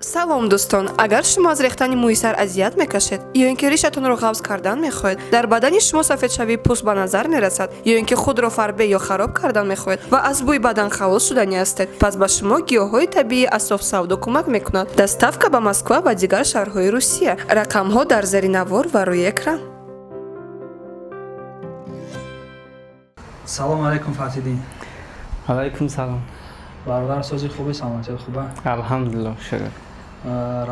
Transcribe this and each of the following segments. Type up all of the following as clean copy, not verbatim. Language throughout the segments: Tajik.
Салом, дӯстон! Агар шумо аз рехтани мӯи сар азият мекашед ё ин ки ришатонро ғафз кардан мехоҳед, дар бадани шумо сафедшавии пӯст ба назар мерасад ё ин ки худро фарбе ё хароб кардан мехоҳед ва аз бӯи бадан халос шуданӣ ҳастед, пас ба шумо гиёҳҳои табиии Асоф Савдо кӯмак мекунад. Доставка ба Москва ва дигар шаҳрҳои Русия. Рақамҳо дар зери навор ва рӯи экран. Салому алайкум, Фатҳиддин. Алайкум салом. Бародар, сози, хуби, саломатият хуба? Алҳамдулилло, шукр.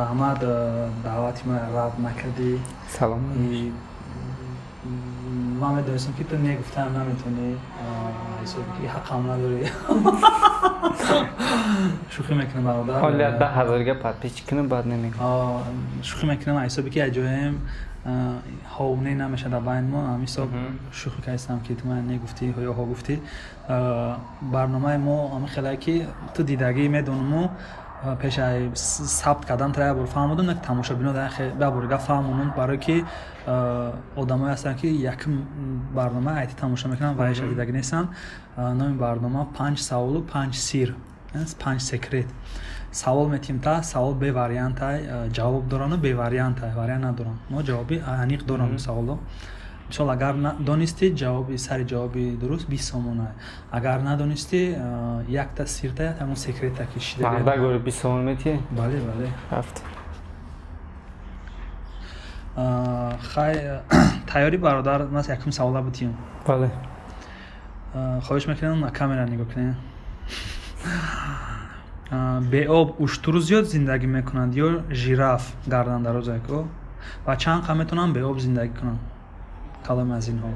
Раҳмат, даъвати ма рад накардӣ. Салом. Ман медонистам, ки ту негуфтаам наметонӣ, ҳисоби ки ҳаққам надорӣ. Шӯхӣ мекунам, бародар. Ҳоли 10 000 га подписчик кунам, баъд намегӯм. Шӯхӣ мекунам, ҳисоби ки аҷоем ҳовне намеша дар байни мо, ҳам ҳисоб шӯхӣ кардам, ки ту ман негуфтӣ ё ҳо гуфтӣ. Барномаи мо ҳамин хелае, ки ту дидагӣ медонуму пешаи сабт кардан тра як бор фаҳмодум, на тамошобино як бор дига фаҳмонум, барое ки одамое ҳастанд, ки якум барнома айти тамошо мекунанд ва иша дидагӣ нестанд. Номи барнома «Панҷ саволу панҷ сир», панҷ секрет. Савол метиҳем, та савол бевариантай ҷавоб дорану бевариантай, вариант надорам, мо ҷавоби аниқ дорам саволо. Мисол, агар донистӣ ҷавоби сари ҷавоби дуруст 20 сомона, агар надонистӣ, якта сирта, ҳамон секрета ки шида. Мардагори, 20 сомон метиҳӣ? Бале, бале. Рафт. Хай, тайёрӣ, бародар? Ман якум савола бутиҳам. Бале. Хоҳиш мекунам, на камера нигоҳ кунед. Беоб уштур зиёд зиндагӣ мекунанд ё жираф гардандарозако ва чанд қа метавонанд беоб зиндагӣ кунанд, каломе аз инҳо?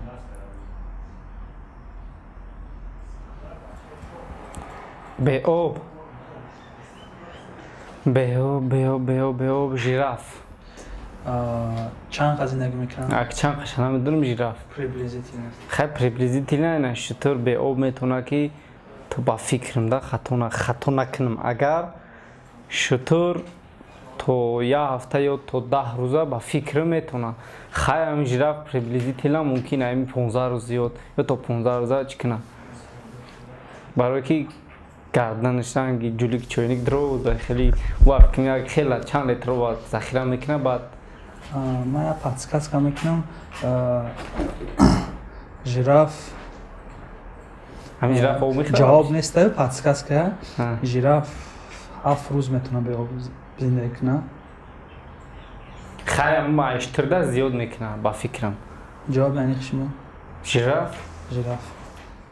Беоб, беоб, беоб, беоб, беоб жираф. Чанд қа зиндагӣ мекунанд? Ак чанд қаша намедонам, жираф. Приблизительно. Хай, приблизительно ина шутур беоб метавона, ки ту ба фикрам да хато накунам, агар шутур то як ҳафта ё то 10 рӯза, ба фикрам, метавона. Хай, ами жираф приблизительно мумкин ами 15 рӯз зиёд ё то 15 рӯза чӣ кунад, барое ки гарданаш ранги ҷулик чойник дроз, хеле вақт хела чанд литр об захира мекунад баъд. Ман як подсказка мекунам: жираф. Ҳамин жираф об мехӯрад? Ҷавоб неста, подсказка: жираф 7 рӯз метавонад беоб зиндагӣ кунад. Хай, ма иштирда зиёд мекунад, ба фикрам. Ҷавоби аниқи шумо? Жираф. Жираф.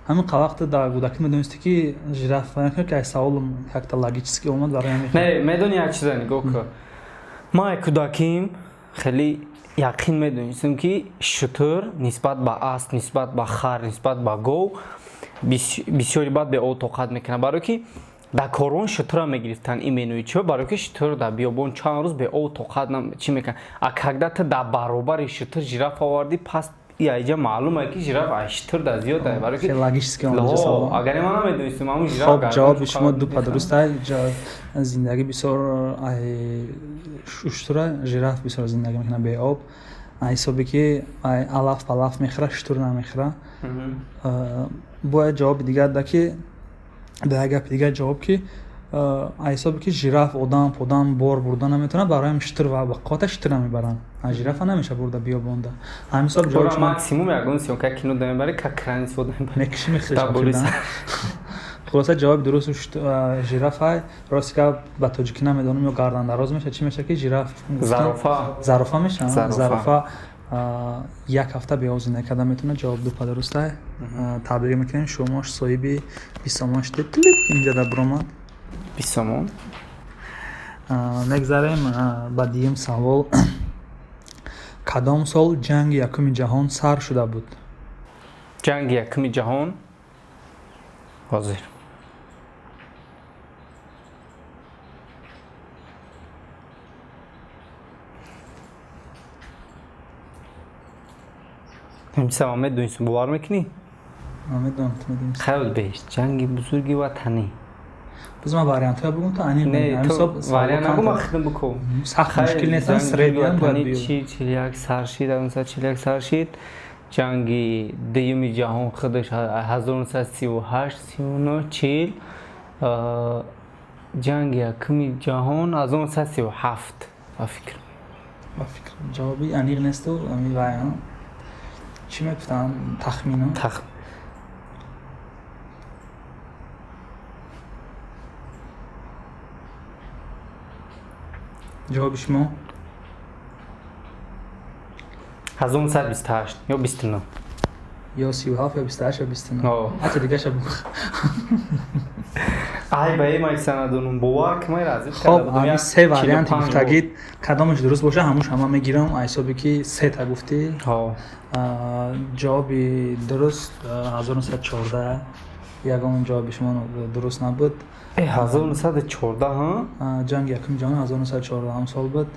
Ҳамин қа вақте дар кӯдакӣ медонистӣ, ки жираф, ки ай саволам как-то логически омад барои ҳамин. Не, медони, як чиза нигоҳ кун: ман кӯдаким хеле яқин медонистам, ки шутур нисбат ба асп, нисбат ба хар, нисбат ба гов бисёри баъд беоб тоқат мекунад, барое ки дар корвон шутура мегирифтанд именои чиба, барое ки шутур дар биёбон чанд рӯз беоб тоқат чӣ мекунад. А когда ту дар баробари шутур жираф овардӣ, пас иаиҷа маълум ки жираф ай шутур дар зиёд, барое ки логически омад. Агар ман намедонистам, ҳамун жираф. Хоб, ҷавоби шумо дупа дуруст. Зиндагӣ бисёр ай уштура жираф бисёр зиндагӣ мекунад беоб, ҳисобе ки алаф палаф мехӯра, шутур намехӯра. Бояд ҷавоби дигар да, ки да як гапи дигар ҷавоб, ки ҳисобе ки жираф одам подам бор бурда наметавонад, барои ҳамин шутур ва ба қуввата шутура мебаранд, жирафа намеша бурда биёбонда. Ҳамин ҳисоб ҷавоб. Максимум ягон съёмка кино да мебари, как кран истифода мебари. Мекиши, мехӯриш. Хулоса, ҷавоби дуруст жирафа. Рости гап, ба тоҷикӣ намедонам, ё гардандароз меша, чӣ меша, ки жираф? Зарофа. Зарофа меша. Зарофа як ҳафта беоб зиндагӣ карда метавонад. Ҷавоб дупа дуруста. Табрик мекунем, шумо соҳиби 20 сомон шудед. Клип инҷа да биромад. 20 сомон. Мегзарем ба дуюм савол. Кадом сол Ҷанги Якуми ҷаҳон сар шуда буд? Ҷанги Якуми ҷаҳон, ҳозир. Ҳамчиса ман медонистам, бовар мекунӣ? Ман медонам, ту медонистӣ. Хаёл беш, Ҷанги Бузурги Ватанӣ. Биз ман вариантҳоя бугум, то аниқ. Не, ту вариант нагу, ман хидм бикун. Сахт мушкил нест, средний бояд биёб. 41 сар шид, 1941 сар шид. Ҷанги Дуюми ҷаҳон худаш 1938, 39, 40. Ҷанги якуми ҷаҳон 1937, ба фикр. Ба фикр, ҷавоби аниқ несту ами вай чӣ мегуфтанд, тахмино? Ҷавоби шумо? 1928 ё 29. Ё 37, ё 28, ё 29. Ҳатто дигаша буг. Ай, ба эй, ман надонам, бовар ки ман разиб. Хоб, ҳами се варианти гуфтагид, кадомаш дуруст боша, ҳамуш ҳама мегирам, ҳисоби ки сета гуфтӣ. Ҷавоби дуруст 1914. Ягон ҷавоби шумо дуруст набуд. 1914? Ҷанги якуми ҷаҳон 1914 сол буд.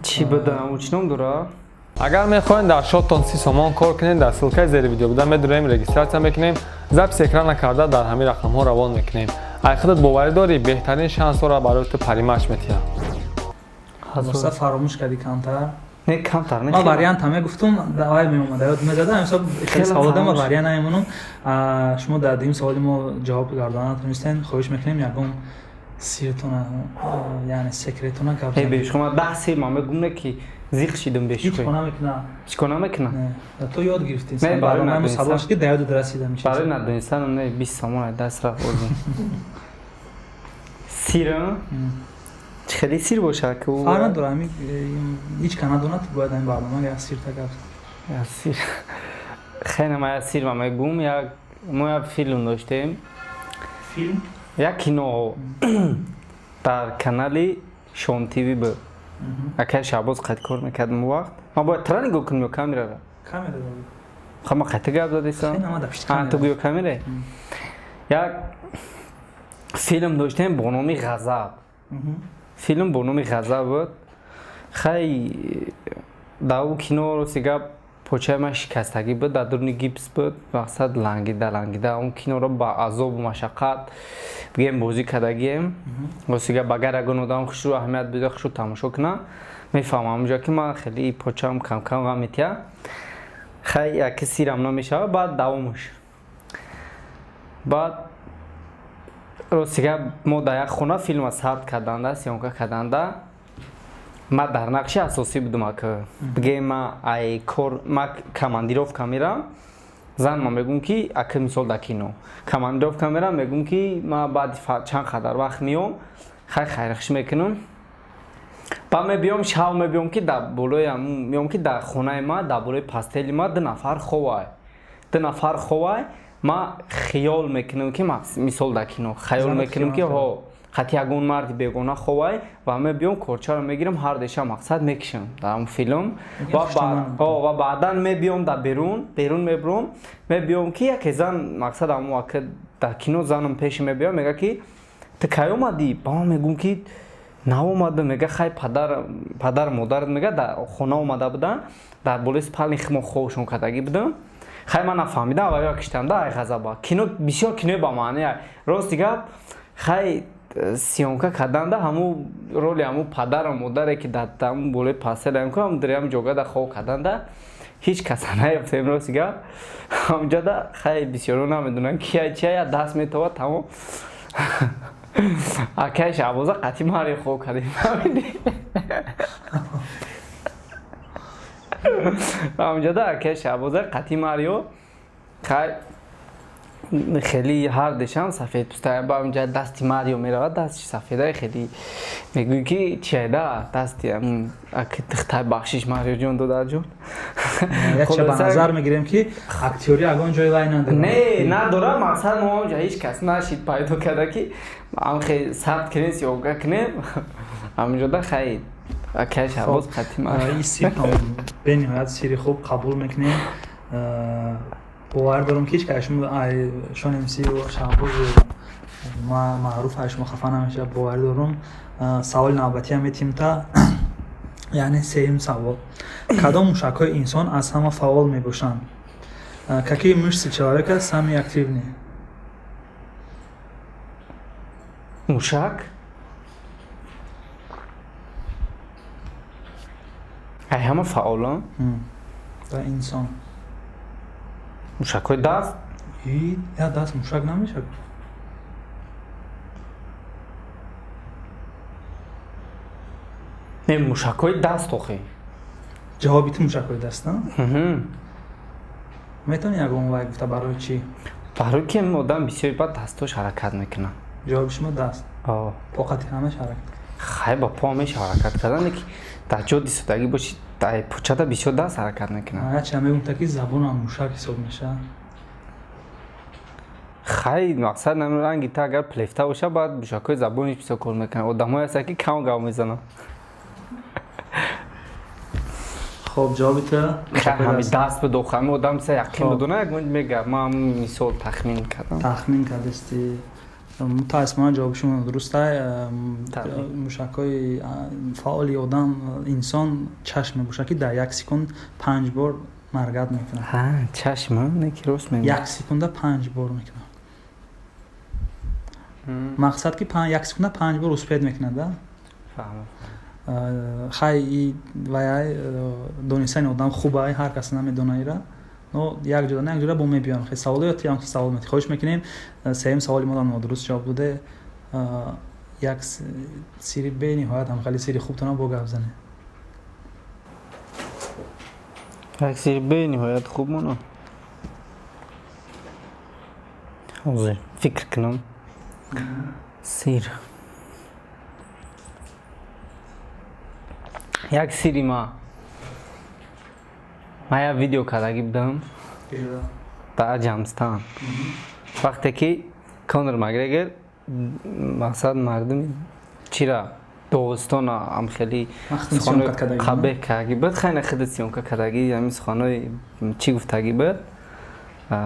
Чӣ буда, чӣ ном дора? Агар мехоҳед дар шоттон 30 сомон кор кунед, дар ссылкаи зери видео буда медуроем, регистрация мекунем, запись экрана карда дар ҳамин рақамҳо равон мекунем. Ай худат боварӣ дорӣ, беҳтарин шансҳоро барои ту Паримач метиҳам. Фаромӯш кардӣ камтар. Не, камтар не. Ман вариант мегуфтум, вай меомада, ёд мезада. Ҳисоб хеле савол додам, вариант намемонам. Шумо дар дуюм саволи мо ҷавоб гардона натонистен. Хоҳиш мекунем, ягон сиртона, яъне секретона гап. Бешума 10 сир ман мегум, не ки зиқ шидам бешума. Ҳеҷ кор намекунам. Ҳеҷ кор намекунам. То ёд гирифтӣ. Не, барои савол шуд ки да ёдат расидам. Барои надонистанам не, 20 сомон даст рафт. Сир чӣ хеле сир бошад ки? Фарқ надорад, ҳами ҳеҷ ка надонад, бояд ҳамин барнома як сирта гап. Як сир. Хеле ман як сир мегум, як мо як филм доштем. Филм? Як кино дар канали Шон ТВ буд. Акай Шаҳбоз қайд кор мекард он вақт. Ман бояд тра нигоҳ кунам ё камерара? Камера. Ха, ман қайта гап задисам. Ту гӯё камера. Як филм доштем бо номи Ғазаб. Филм бо номи Ғазаб буд. Хай, дар ӯ кино, рости гап, почаи ман шикастагӣ буд, дар дуруни гипс буд, мақсад лангида лангида он киноро ба азобу машаққат бигем бозӣ кардагием. Рости гап, агар ягон одам хушрӯ аҳамият бида, хушрӯ тамошо куна, мефаҳмам онҷо ки ман хеле почаам камкам ғам метиҳад. Хай, яке сирам намешавад, баъд давомаш. Баъд, рости гап, мо дар як хона филма сабт карданда, съёмка карданда, ман дар нақши асосӣ будам. Ака, бигем, ма ай кор, ма командировка мерам, зан ма мегӯм ки ака, мисол, дар кино командировка мерам, мегӯм ки ма баъди чанд қадар вақт меом. Хай, хайрхиш мекунам, баъд мебиём, шав мебиём ки дар болои меом ки дар хонаи ма, дар болои постели ма ду нафар ховай, ду нафар ховай. Ма хиёл мекунам ки, мисол, дар кино хаёл мекунам ки ҳо қатъи ягон марди бегона ховай, ва мебиём, корчаро мегирам, ҳар деша, мақсад, мекишам дар ҳамн филм. Ва баъдан мебиём дар берун, берун мебуром, мебиём ки яке зан, мақсад, ҳамн ака дар кино занам пеши мебиём, мега ки ту кай омадӣ? Ба ман мегӯм ки наомадам. Мега хай, падар модарат, мега, дар хона омада буданд, дар болои спальни мо хобшон кардагӣ будам. Хай, ман нафаҳмидам, ва ё киштам да ай ғазаба. Кино бисёр кинои ба маъне, рости гап. Хай, съёмка карданда ҳамун роли ҳамун падару модаре ки дар ҳамун болои постель ҳам дирам ҷога да хоб карданда ҳеҷ каса наёфтем, рости гап, ҳамҷода. Хай, бисёро намедонам ки чия даст метовад, тамом. Акай Шаҳбоза қатъи маре хоб кардем ҳамҷода, акай Шаҳбоза қатъи мариё. Хай, хеле ҳар дешам сафед пӯста, ба онҷа дасти Марио меравад, дасти сафеда, хеле мегӯӣ ки чиайда дасти духтар. Бахшиш, Мариоҷон, додарҷон. Якча ба назар мегирем ки актёри ягон ҷои вай надорад. Не, надора. Мақсад, мо онҷа ҳеҷ кас нашид пайдо карда ки амхе сабт кунем, съёмка кунем ҳаминҷода. Хай, акай Шаҳбоз қатъи Ин сиртон бениҳоят сири хуб, қабул мекунем. Бовар дорам ки ҳеҷ кас шумо, Шон МС, Шаҳбозу маъруф, ай шумо хафа намешавад, боварӣ дорам. Саволи навбатиам метиҳем та, яъне сеюм савол: кадом мушакҳои инсон аз ҳама фаъол мебошанд? Какие мышцы человека самые активные? Мушак ай ҳама фаъолон? Дар инсон. Мушакҳои даст. Я даст мушак намешавад. Не, мушакҳои даст охи. Ҷавоби ту мушакҳои даст, метавонӣ ягон вай гуфта, барои чӣ? Барои ки одам бисёри баъд дастҳош ҳаракат мекунад. Ҷавоби шумо даст? Поқати ҳамаш ҳаракат. Хай, ба по ҳамеша ҳаракат кардан, ки дар ҷо дисодагӣ боши, дар почада бисёр даст ҳаракат мекунад. Яча мегуфта, ки забонам мушак ҳисоб мешавад. Хай, мақсад ранги та агар плефта боша, баъд мушакҳои забониш бисёр кор мекунад. Одамҳое ҳастанд, ки кам гап мезананд. Хоб, ҷавоби ту? Ҳами даст буд охи, ҳами одам са яқин будона, як мега. Ман мисол тахмин кардам. Тахмин кардасти. Мутаассифона, ҷавоби шумо дуруст. Мушакҳои фаъоли одам, инсон чашм мебошад, ки дар як секунд панҷ бор маргат мекунад. Чашм не, ки рост мегӯ. Як секунда панҷ бор мекунад. Мақсад, ки як секунда панҷ бор успеть мекунад, да. Хай, вай донистани одам хубай, ҳар кас намедона ира, но як ҷода на як ҷода бо мебиём. Хе, саволо ё тиям савол мети? Хоҳиш мекунем. Сеюм саволи мо нодуруст ҷавоб доде. Як сири бениҳоят ҳам хеле сири хубтона бо гап занед. Як сири бениҳоят хуб моно ҳозир фикр кунам. Сир, як сири ма як видео кардагӣ будам дар Ҷамстан, вақте ки Конор Макгрегор, мақсад, мардуми чира Доғистона ам хеле қабеҳ кардагӣ буд. Хайна, худат съёмка кардагӣ, ҳамин суханои чӣ гуфтагӣ буд.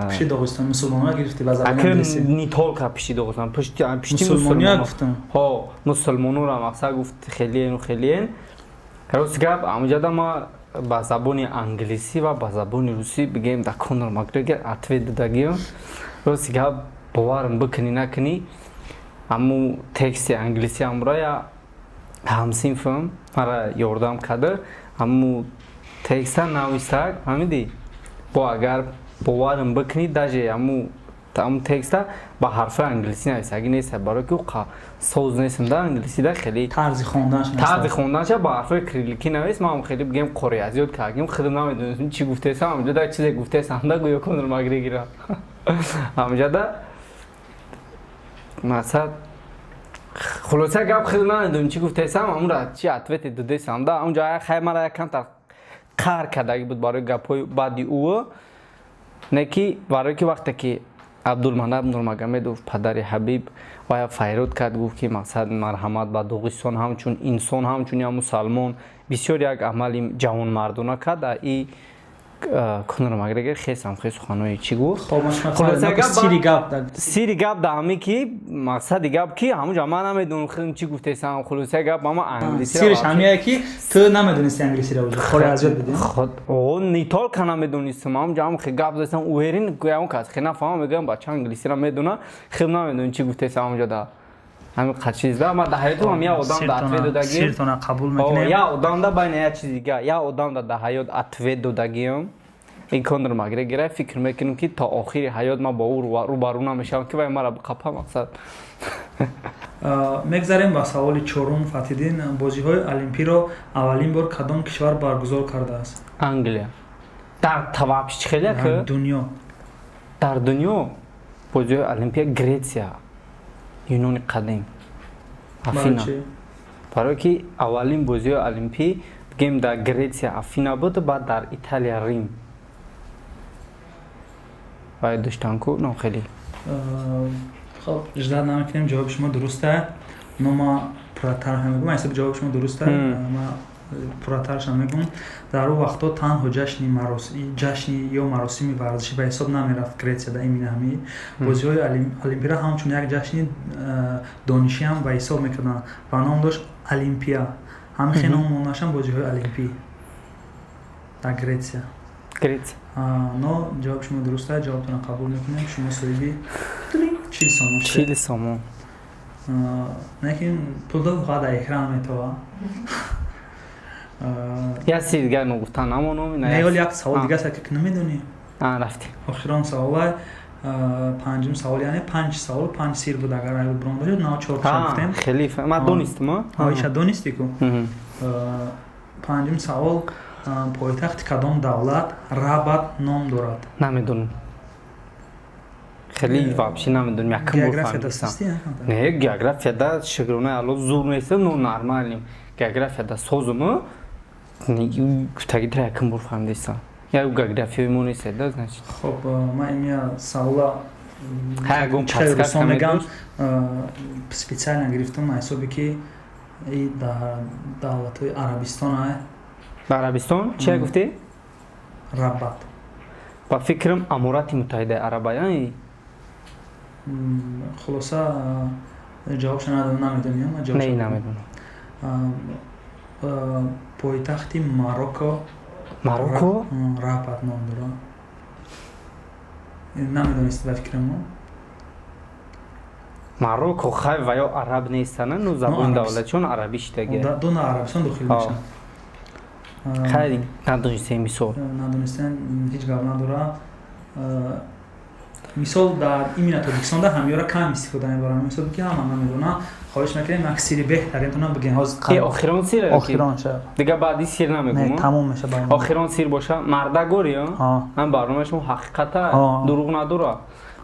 Пишти Доғистон мусулмонро гирифтӣ ба забони англисӣ. Не только пишти Доғистон, пишти мусулмониё гуфтам. Ҳо, мусулмонора мақсад гуфт хелиену хелиен. Рости гап, амҷада ма ба забони англисӣ ва ба забони русӣ бигем да Конор Макгрегор ответ додагиам. Рости гап, боварам бикунӣ накунӣ, аму тексти англисӣ амро я ҳамсинфам мара ёрдам карда, аму текста нависак, фаҳмидӣ? Бо агар боварам бикунӣ, даже аму текста ба ҳарфи англисӣ нависагӣ нест, барои ки ӯ соз нестам да англисида хеле. Тарзи хонданаш. Тарзи хонданша ба ҳарфҳои кирилликӣ навис. Ман хеле бигем қори азёд кардем, худам намедонистам чӣ гуфтесам. Амҷода чизе гуфтесам да, гӯё Конор Макгрегора амҷода мақсад. Хулоса гап, худам намедонам чӣ гуфтесам, амура чи ответе додесам да онҷа. Хай, мара якамтар қаҳр кардагӣ буд барои гапҳои баъди ӯ, не ки барое ки вақте ки Абдулманаб Нурмагомедов, падари Ҳабиб, вая файрод кард, гуфт, ки мақсад марҳамат ба Доғистон, ҳамчун инсон, ҳамчун як мусалмон бисёр як амали ҷавонмардона кард. И Конор Макгрегор хесам хес суханои чӣ гуфт. Сири гап да ҳаме ки мақсади гап ки ҳамунҷа ман намедонам худам чӣ гуфтесам. Хулоса гап, ама англисӣ. Сириш ҳамияе, ки ту намедонисти англисиро, хори азёд бидӣ. Не только намедонистам, ҳамунҷа ҳам хе гап задам, уверен гӯям, кас хе нафаҳмам, мегӯям бача англисиро медона. Худам намедонам чӣ гуфтесам ҳамунҷа да ҳамин қачизда. Ма дар ҳаётам як одам да ответ додагим. Сиртона қабул мекунем. Як одам да байна як чиз дига, як одам да дар ҳаёт ответ додагиам ин Конор Макгрегора. Фикр мекунем, ки то охири ҳаёт ман бо ӯ рӯбарӯ намешавам, ки вай мара қапа, мақсад. Мегзарем ба саволи чорум. Фатҳиддин, бозиҳои олимпиро аввалин бор кадом кишвар баргузор кардааст? Англия. Дар тавабш чӣ хеле ки дунё. Дар дунё бозиҳои олимпия Гретсия, Юнони қадим, Афина. Барое ки аввалин бозиҳои олимпӣ бигем дар Гретсия, Афина буд, баъд дар Италия, Рим вай доштан ку но хеле. Хоб, ждать намекунем, ҷавоби шумо дуруста. Но ма пурратар ҳам мегӯм, ҳисоби ҷавоби шумо дуруста, ма пурратаршам мегӯм. Дар он вақтҳо танҳо ҷашни ё маросими варзишӣ ба ҳисоб намерафт Гретсияда. Имина ҳами бозиҳои олимпиро ҳамчун як ҷашни донишиам ба ҳисоб мекарданд ва ном дошт Олимпия. Ҳамин хел ном монашам бозиҳои олимпӣ дар Гретсия. Гретсия. Но ҷавоби шумо дуруст аст, ҷавобтонро қабул мекунем. Шумо соҳиби 40 сомон. 40 сомон. Лекин пулдо фақат дар экран метова. Як сири дигар ногуфта намонам. Не, ҳол як савол дига аст, ки намедонӣ. Рафтем. Охирон саволай. Панҷум савол, яъне панҷ савол, панҷ сир буд. Агар ай брон бошад, на чорта гуфтем. Хеле ман донистам. Иша донистӣ ку. Панҷум савол: пойтахти кадом давлат Рабат ном дорад? Намедонам, хеле вообще намедонам, якум бор. География дастисти? Не, географияда, шукронаи Алло, зур нестам, но нормальный географияда созум. Гуфтагитра якум бор фаҳмидистам, як географияи мо нест да, значит. Хоб, ман имя савола ягон подсказка мегам, специально гирифтам ҳисоби ки и дар давлатҳои Арабистон ай. Арабистон чия гуфтӣ? Рабат. Ба фикрам, Аморати Муттаҳидаи Арабая. Хулоса, ҷавобша намедонем. Не, намедонам. Пойтахти Марокко. Марокко? Рабат ном дорад. Намедонисти, ба фикрам. Марокко хай ва ё араб нестана, ну забони давлатшон арабӣ шидаги. Дона Арабистон дохил мешавад. Хай, надонистем мисол. Надонистем, ҳеҷ гап надорад. Мисол, дар именно Тоҷикистонда ҳамёра кам истифода мебарам, мисол ки ҳама намедонам. Хоҳиш мекунем, як сири беҳтаринтона бигем. Ҳозир охирон сир? Охирон ша. Дига баъди сир намегум. Тамом меша. Охирон сир боша, мардагори ҳам барномаи шумо ҳақиқата, дурӯғ надора.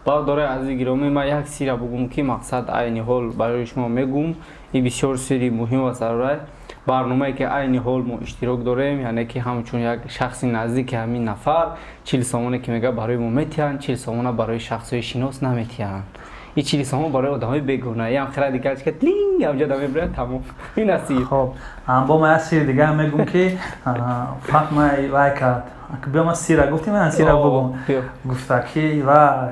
Бародарои азизи гиромӣ, ман як сира бугум, ки мақсад айни ҳол барои шумо мегум. И бисёр сири муҳим ва зарур. Барномае ки айни ҳол мо иштирок дорем, яъне ки ҳамчун як шахси наздики ҳамин нафар, 40 сомоне ки мега барои мо метиҳанд, 40 сомона барои шахсҳои шинос наметиҳанд. И 40 сомон барои одамои бегуна ям хира дигар чика тлинг ҳамҷо да мебирад, тамом. Ин аст сир. Хоб, бо ма як сири дигар мегум, ки Фатма вай кард. Биё, ма сира гуфтим, ман сира бугум. Гуфта ки ва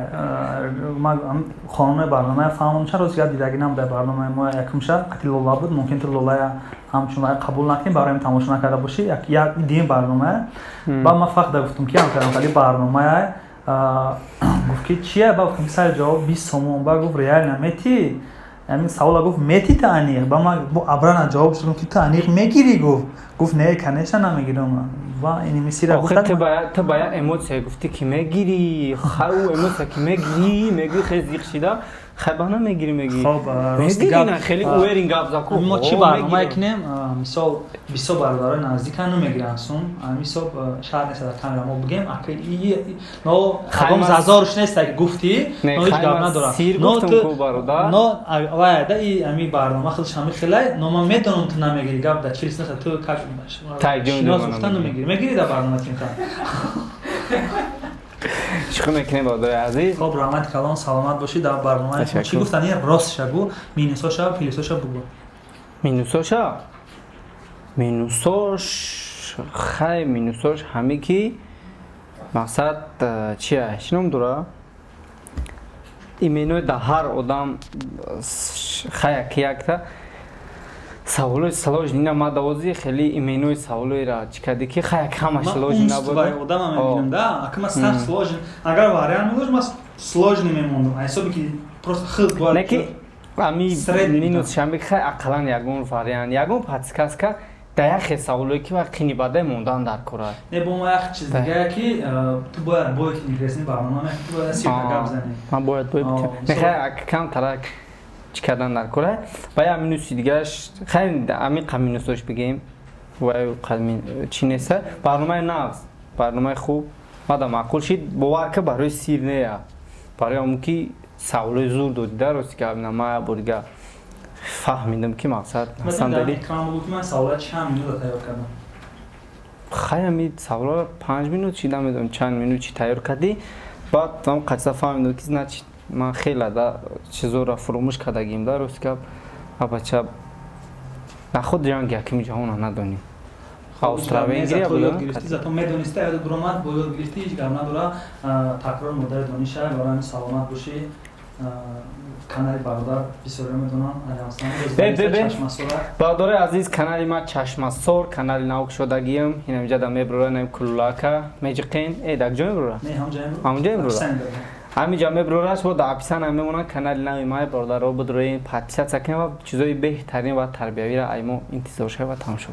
хонуми барномаи фаҳмам, чаро зиёд дидаги нам дар барномаи мо якумша қати Лола буд. Мумкин ту Лолая ҳамчун вай қабул накунӣ, бароем тамошо накарда бошӣ як дим барномая. Ба ма фақат гуфтум, ки ҳамкарам барномая. Гуфт, ки чия? Ба гуфтум, ки сари ҷавоб 20 сомон. Ба гуфт, реально мети? Ҳамин савола гуфт, мети та аниқ? Ба ма обратно ҷавоб шудам, ки ту аниқ мегирӣ? Гуфт, не, конечно, намегирам. Ва иними сира. Охир ту ба як эмоция гуфтӣ, ки мегирӣ. Хай, ӯ эмоция ки мегирӣ, мегӯӣ, хеле зиқ шида, хай, ба намегирӣ, мегӣ. Хоб, мегирӣ, хеле уверен гап заку. Мо чӣ барномае кунем? Мисол, бисёр бародарои наздикан намегиранд сум. Мисол, шаҳр нест дар камера мо бигем, но ягон зазоруш нест, ки гуфтӣ, но ҳеҷ гап надорад. Сир гуфтум ку, бародар. Но вай да и ами барнома худаш ҳами хелай, но ман медонам, ту намегирӣ. Гап да чиз нест, ту как шинос гуфтан намегирӣ, мегирӣ дар барнома тимта. Шӯхӣ мекунем, бародари азиз. Хоб, раҳмати калон, саломат бошӣ. Дар барномаи чӣ гуфтани, ростша гӯ, минусоша, плюсоша бугӯ. Минусоша, минусош, хай, минусош ҳаме ки мақсад чия, чӣ ном дора, именно да ҳар одам хай ки якта саволои сложный на ма давози, хеле именно саволоира чӣ кардӣ, ки хай ҳама сложный набуд. Одама мебинам да, ака ма сахт сложный, агар вариант медошт, ма сложный мемондам, ҳисоби ки просто хел бояд. Не ки ами минус шамби, хай, ақаллан ягон вариант, ягон подсказка да як хел саволое ки ва қини бадай мондан дар кора. Не, бо ма як чиз дигае, ки ту бояд бой ки интересный барнома, ту бояд сирка гап зани. Ман бояд бой, не, хай, камтарак чӣ кардан дар кора. Ва як минуси дигараш, хай, амиқа минусош бигем, ва чӣ неста. Барномаи нағз, барномаи хуб, мада маъқул шид. Бовар ка, барои сир нея, барои он ки саволои зур додида. Рости гап, ма як бор дига фаҳмидам, ки мақсад ҳасандали. Ман савола чанд минута тайёр кардам? Хай, ами савола 5 минут чи, намедонам, чанд минут чи тайёр кардӣ. Баъд ам қачса фаҳмидам, ки значит ман хеле да чизоро фуромӯш кардагим да. Рости гап, абача, нахуд ҷанги якуми ҷаҳона надонӣ. Австро-Венгрия буд. Зато медониста, ёдат буромад, бо ёд гирифтӣ, ҳеҷ гап надора. Такрор модари дониша. Барои саломат бошӣ. Канали бародар бисёре медонам. Бародари азиз, канали ма Чашмасор, канали навкушодагиам. Инамиҷа да меброра, нам кулулака меҷиқен. Э, дар куҷо меброра? Ҳамонҷа меброра, ҳаминҷа меброраш, бо дар описания мемонад. Канали нави май, бародаро, бидроен, подписаться кунед ва чизои беҳтарин ва тарбиявиро ай мо интизор шавед ва тамошо.